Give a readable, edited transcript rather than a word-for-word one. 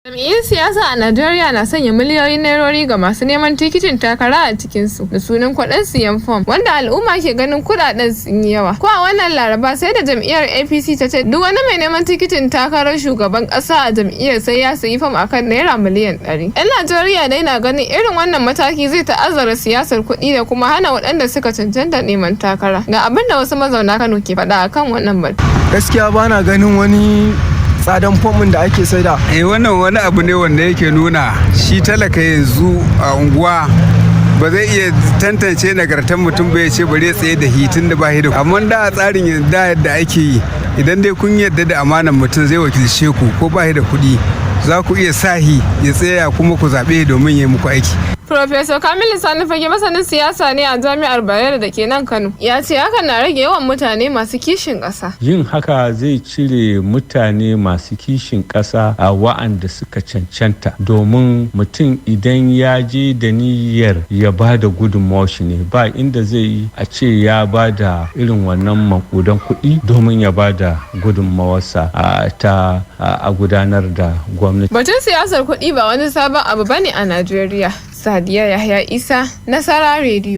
Jam'iyyun siyasa a Najeriya na sanya miliyoyin nairori ga masu neman tikitin takara a cikinsu da sunan kuɗin siyan fom, wanda al'umma ke ganin kuɗaɗen sun yi yawa. Ko a wannan Laraba sai da jam'iyyar APC ta ce duk wani mai neman tikitin takarar shugaban ƙasa a jam'iyyar sai ya sayi fom akan naira miliyan 100. 'Yan Najeriya dai na ganin irin wannan mataki zai ta'azzara siyasar kuɗi da kuma hana waɗanda suka cancanta neman takara. Ga abin da wasu mazauna Kano ke faɗa akan wannan batu. Gaskiya bana ganin wani tsadan fom da ake saida. Eh, wannan wani abu ne wanda yake nuna shi talaka yanzu a unguwa ba zai iya tantance nagartar mutum ba, ya ce bari ya tsaye da hitin da ba da. Amma da a tsarin da yadda ake yi, idan dai kun yarda da amanan mutum zai wakilce ku, ko ba da kuɗi za ku iya sahi ya tsaya kuma ku zaɓe domin ya muku aiki. Professor Kamilu Sani Fage masanin siyasa ne a Jami'ar Bayero da ke nan Kano. Ya ce hakan na rage yawan mutane masu kishin ƙasa. Yin haka zai cire mutane masu kishin ƙasa a wa'anda suka cancanta, domin mutum idan ya je da niyyar ya ba da gudunmawar shi ne, ba inda zai yi a ce ya ba da irin wannan makudan kuɗi domin ya ba da gudunmawarsa ta a gudanar da gwamnati. Batun siyasar kuɗi ba wani sabon abu bane a Najeriya. Sadiya Yahya Isa, Nasara Radio.